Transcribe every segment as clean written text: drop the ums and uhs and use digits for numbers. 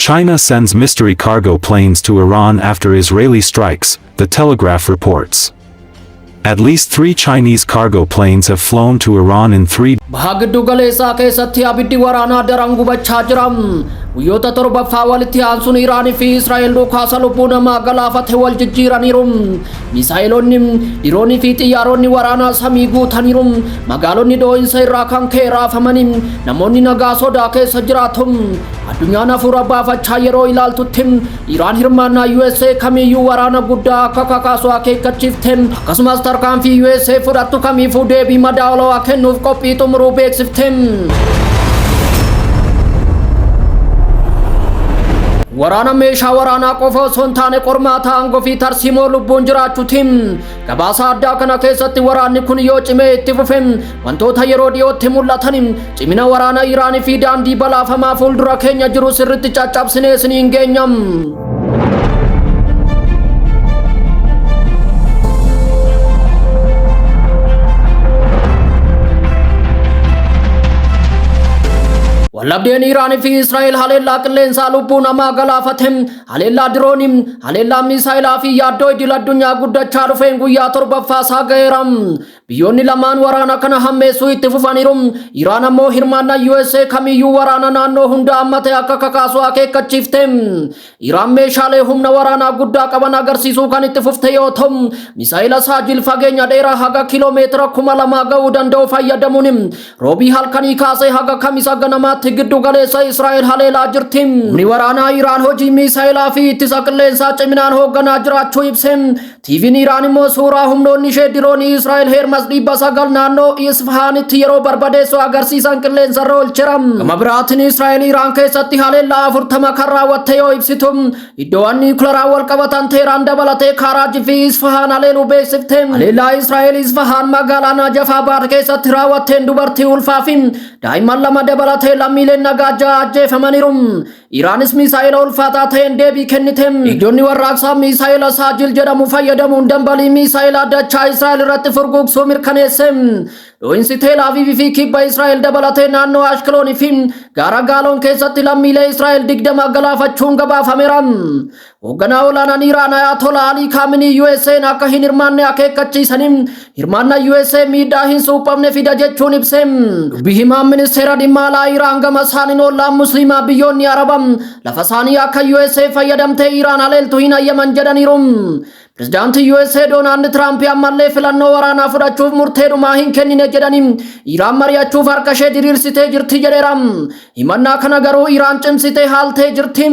China sends mystery cargo planes to Iran after Israeli strikes, The Telegraph reports. At least 3 Chinese cargo planes have flown to Iran in 3 Baha giddu galeessaa keessatti abiddi waraanaa daran gubachaa jira. Guyyoota torbaffaa walitti aansuun Iraanii fi Israa'el dhukaasa lubbuu namaa galaafate wal jijjiiraniiru. Misaa'ilonni, diroonii fi xiyyaaronni waraanaa samii guutaniiru. Magaalonni dhoo'insa irraa kan ka'e raafamanii namoonni nagaa sodaa keessa jiraatu. Addunyaan hafuura baafachaa yeroo ilaaltutti Iraan hirmaannaa USA kamiyyuu waraana guddaa akka kakaasu akeekkachiifte. Akkasumas tarkaanfii USA fudhattu kamiifuu deebii madaalawaa kennuuf qophii xumuruu beeksifte. Waraana meeshaa waraanaa qofa osoo hin taane qormaata aangoo fi tarsiimoo lubbuun jiraachuutiin gabaasa addaa kana keessatti waraanni kun yoo cimee itti fufe wantoota yeroo dhiyootti mul'atan cimina waraana Iraanii fi daandii balaafamaa fuuldura keenya jiru sirriitti caccabsinee isiniin geenyam. Wallabdeen Iraanii fi Israa'el haleellaa qilleensaa lubbuu namaa galaafate, haleellaa diroonii, haleellaa misaayilaa fi yaaddoo idil addunyaa guddachaa dhufeen guyyaa torbaffaa isaa ga'eera. Biyyoonni lamaan waraana kana hammeessuu itti fufaniiru. Iraan ammoo hirmaannaa USA kamiyyuu waraana naannoo hunda hammate akka kakaasu akeekkachiifte. Iraan meeshaalee humna waraanaa guddaa qaban agarsiisuu kan itti fufte yoo ta'u, misaayila saajil fageenya dheeraa haga kiiloomeetira 2000 ga'uu danda'u fayyadamuun roobii halkanii kaasee haga kamisa ganamaatti giddu galeessa Israa'el haleelaa jirti. Humni waraanaa Iraan hojii misaayilaa fi ittisa qilleensaa ciminaan hoogganaa jiraachuu ibse. TV'n Iraan immoo suuraa humnoonni ishee diroonii Israa'el Heermas 900 naannoo Isfahaanitti yeroo barbadeessu agarsiisan qilleensarra oolcheera. Gama biraatiin Israa'el Iraan keessatti haleellaa 40 kan raawwatte yoo ibsitu iddoowwan niwukilaraa wal qabatan Teheraan dabalatee Kaaraaj fi Isfahaan haleeluu beeksifte. Haleellaa Israa'el Isfahaan magaalaa Naajafaabaad keessatti raawwatteen dubartii ulfaa fi daa'imman 2 dabalatee lammiileen nagaa 6 ajjeefamaniiru. Iraanis misaa'ila ulfaataa ta'een deebii kennite. Eegdonni warraaqsaa misaa'ila Saajil jedhamu fayyadamuun dambalii misaa'ila dachaa Israa'el irratti furgugsuu mirkaneesse. Dho'insi Teel Aviv fi kibba Israa'el dabalatee naannoo Ashkeloon fi gaara Gaaloon keessatti lammiilee Israa'el 20 galaafachuun gabaafameera. Hoogganaa olaanaan Iraan Ayatollah Ali Khamenei USA'n akka hin hirmaanne akeekkachiisanii hirmaannaa USA miidhaa hin suuphamne fida jechuun ibse. Dubbi himaan ministeera dhimma alaa Iraan gama isaaniin ollaan Musliimaa biyyoonni Arabaa lafa isaanii akka USA fayyadamtee Iraan haleeltu hin hayyaman jedhaniiru. Pirezidaantii USA Doonaald Tiraamp ammallee filannoo waraanaa fudhachuuf murteedhumaa hin kennine jedhanii Iraan mari'achuuf harka ishee diriirsitee jirti jedheera. Himannaa kana garuu Iraan cimsitee haaltee jirti.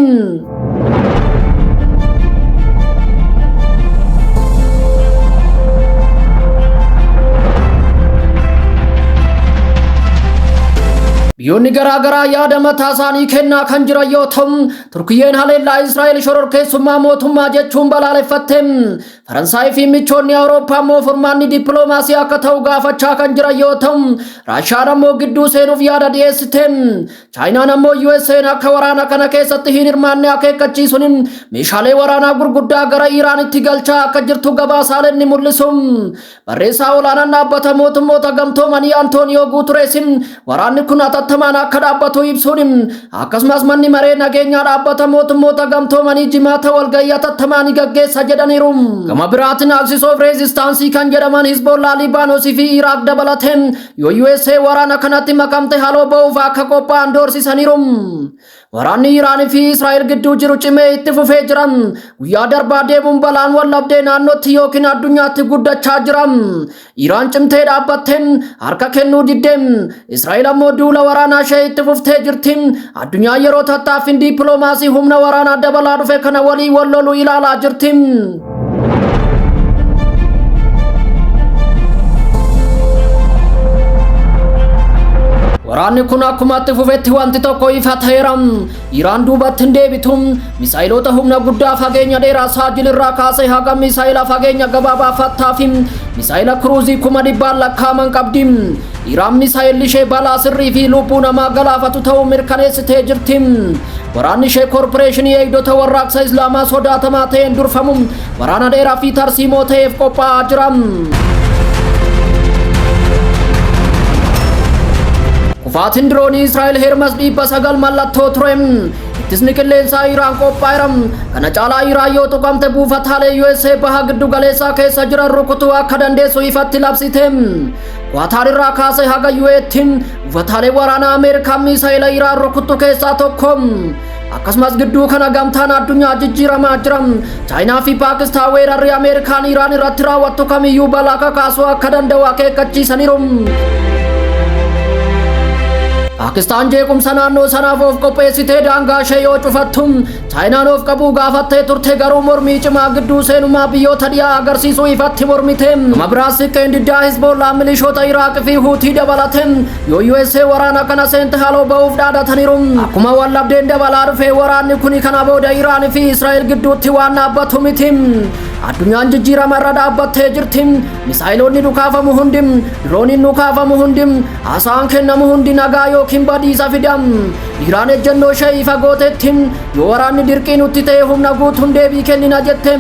Biyyoonni garaa garaa yaada mataa isaanii kennaa kan jiran yoo ta'u, Turkiyyeen haleellaa Israa'el shororkeessummaa mootummaa jechuun balaaleffatte. Faransaay fi michoonni Awurooppaa immoo furmaanni dippiloomaasii akka ta'u gaafachaa kan jiran yoo ta'u, Raashaan ammoo gidduu seenuuf yaada dhiyeessite. Chaayinaan ammoo USA'n akka waraana kana keessatti hin hirmaanne akeekkachiisuun meeshaalee waraanaa gurguddaa gara Iraanitti galchaa akka jirtu gabaasaaleen ni mul'isu. Barreessaa olaanaan dhaabbata mootummoota gamtoomanii Antooniyoo Guuturees waraanni kun hatattamaan akka dhaabbatu ibsuun akkasumas manni maree nageenyaa dhaabbata mootummoota gamtoomanii jimaata walgahii hatattamaa ni gaggeessa jedhaniiru. Gama biraatiin Axis of Resistance kan jedhaman Hizbollaa Libaanos fi Iraaq dabalatee yoo USA waraana kanatti makamte haloo ba'uuf akka qophaa'an doorsisaniiru. Waraanni Iraan fi Israa'el gidduu jiru cimee itti fufee jira. Guyyaa darbaa deemuun balaan waldhabdee naannootti yookiin addunyaatti guddachaa jira. Iraan cimtee dhaabbattee harka kennuu diddee. Israa'el ammoo duula waraanaa ishee itti fuftee jirti. Addunyaa yeroo tattaaffiin dippiloomaasii humna waraanaa dabalaa dhufe kana walii wal lolu ilaalaa jirti. Waraanni kun akkuma itti fufetti wanti tokko ifa ta'eera. Iraan duubatti hin deebitu. Misaayiloota humna guddaa fageenya dheeraa saajil irraa kaasee haga misaayila fageenya gabaabaa fattaa fi misaayila kiruuzii 100,000 lakkaa'aman qabdi. Iraan misaayilli ishee balaa sirrii fi lubbuu namaa galaafatu ta'uu mirkaneessitee jirti. Waraanni ishee koorporeeshinii eegdota warraaqsa Islaamaa sodaatamaa ta'een durfamu waraana dheeraa fi tarsiimoo ta'eef qophaa'aa jira. Kufaatiin diroonii Israa'el Heermas 900 mallattoo ture. Ittisni qilleensaa Iraan qophaa'eera. Kana caalaa Iraan yoo tuqamte buufataalee USA baha giddu galeessaa keessa jiran rukutuu akka dandeessu ifatti labsite. Qaataar irraa kaasee haga UAEtti buufataalee waraanaa Ameerikaa misaa'ila Iraan rukuttu keessaa tokko. Akkasumas gidduu kana gamtaan addunyaa jijjiiramaa jira. Chaayinaa fi Paakistaan weerarri Ameerikaan Iraan irratti raawwattu kamiyyuu balaa kakaasuu akka danda'u akeekkachiisaniiru. Paakistaan jeequmsa naannoo sanaaf of qopheessitee daangaa ishee yoo cufattu, Chaayinaan of qabuu gaafattee turte, garuu mormii cimaa gidduu seenummaa biyyoota dhiyaa agarsiisuu ifatti mormite. Gama biraas siqqeen diddaa Hizbollaa milishoota Iraaq fi Huutii dabalate yoo USA waraana kana seente haaloo ba'uuf dhaadataniiru. Akkuma wallabdeen dabalaa dhufe, waraanni kuni kana booda Iraan fi Israa'el gidduutti waan dhaabbatu miti. Addunyaan jijjiirama irra dhaabbattee jirti. Misaayiloonni dhukaafamu hundi, dirooniin dhukaafamu hundi, haasaan kennamu hundi nagaa yookiin badiisa fida. Iraan ejjennoo ishee ifa gootetti, yoo waraanni dirqii nutti ta'e humna guutuun deebii kennina jette.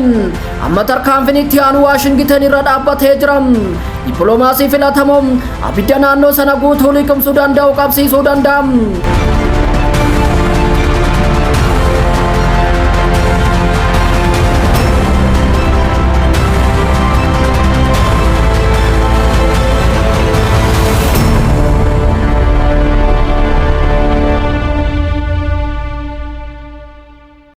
Amma tarkaanfiin itti aanu Waashingiten irra dhaabbatee jira. Dippiloomaasii filatamoo abidda naannoo sana guutuu liqimsuu danda'u qabsiisuu danda'a.